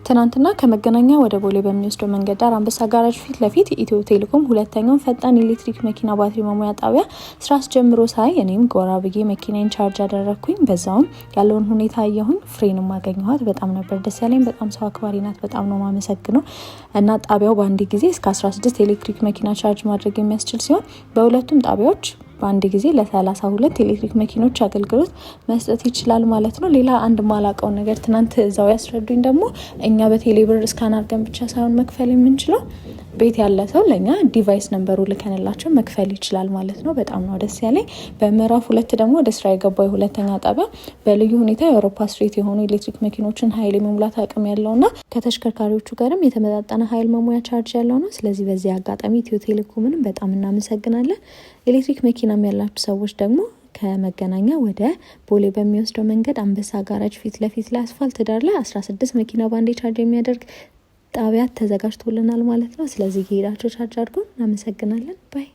ትናንትና ከመገናኛ ወደ ቦሌ በሚወስደው መንገድ ዳር አንበሳ ጋራጅ ፊት ለፊት ኢትዮ ቴሌኮም ሁለተኛውን ፈጣን ኤሌክትሪክ መኪና ባትሪ መሙያ ጣቢያ ስራ አስጀምሮ ሳይ እኔም ጎራ ብዬ መኪናን charge አደረግኩኝ። በዛውም ያለውን ሁኔታ አየሁኝ። ፍሬንም አገኘኋት። በጣም ነበር ደስ ያለኝ። በጣም ሰው አክባሪ ናት። በጣም ነው ማመሰግነው። እና ጣቢያው በአንድ ጊዜ እስከ 16 ኤሌክትሪክ መኪና charge ማድረግ የሚያስችል ሲሆን በሁለቱም ጣቢያዎች በአንድ ጊዜ ለ32 ኤሌክትሪክ መኪኖች አገልግሎት መስጠት ይችላል ማለት ነው። ሌላ አንድ ማላቀው ነገር ትናንት እዛው ያስረዱኝ ደግሞ እኛ በቴሌብር scan አድርገን ብቻ ሳይሆን መክፈል የምንችለው ቤት ያለ ሰው ለእኛ device number ኡ ልከንላቸው መክፈል ይችላል ማለት ነው። በጣም ነው ደስ ያለኝ። በምዕራፍ 2 ደግሞ ወደ ስራ የገባው የሁለተኛ ጣቢያ በልዩ ሁኔታ የአውሮፓ ስሪት የሆኑ ኤሌክትሪክ መኪኖችን ኃይል የመሙላት አቅም ያለውና ከተሽከርካሪዎቹ ጋርም የተመጣጠነ ኃይል መሙያ ቻርጅ ያለው ነው። ስለዚህ በዚህ አጋጣሚ ኢትዮ ቴሌኮምንም በጣም እናመሰግናለን። ኤሌክትሪክ መኪናም ያላችሁ ሰዎች ደግሞ ከመገናኛ ወደ ቦሌ በሚወስደው መንገድ አንበሳ ጋራጅ ፊት ለፊት ላይ አስፋልት ዳር ላይ 16 መኪና ባንዴ charge የሚያደርግ ጣቢያ ተዘጋጅቶልናል ማለት ነው። ስለዚህ እየሄዳችሁ charge አድርጉ። እናመሰግናለን bye።